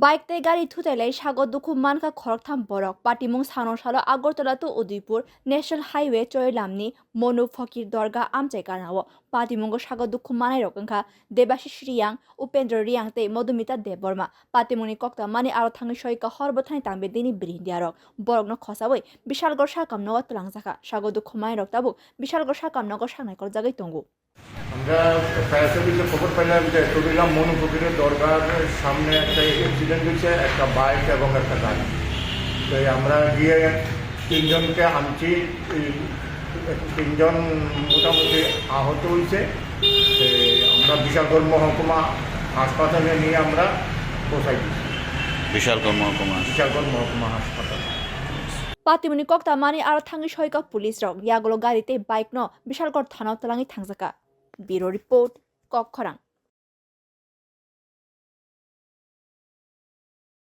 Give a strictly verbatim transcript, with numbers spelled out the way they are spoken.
Bike tei gari thutai lai sago dukhu mankha khoroktham borok. Patimung sano salo Agartala to Udaipur National Highway Choilamni Monu Fakir Dorga amchai ganao. Patimungo sago dukhu manai rok wngkha Debashish Riyang, Upendra Riyang tei Madhumita Debbarma. Patimungni kokta mani aro thangwi soika hor bwthani tangbe dini birindiarok. Borokno khosawi Bishalgarh sakamnogo twlangjakha. Sago dukhu manai rok tabuk Bishalgarh sakamnogo saknai korjagwi tongo. আমরা ফায়ার সার্ভিসে খবর পেলাম যে চট্টগ্রাম মনু ফকিরের দরগার সামনে একটা অ্যাক্সিডেন্ট হয়েছে, একটা বাইক এবং একটা গাড়ি। তো এই আমরা গিয়ে তিনজনকে আনছি, এই তিনজন মোটামুটি আহত হয়েছে। তো আমরা বিশালগড় মহকুমা হাসপাতালে নিয়ে আমরা পৌঁছাই দিচ্ছি। বিশালগড় মহকুমা। বিশালগড় মহকুমা হাসপাতাল। Patimungni kokta mani aro thangwi soika police rok yagulo gari tei bike no Bishalgarh thana o twlangwi thangjakha. Bureau report, Kok Khorang.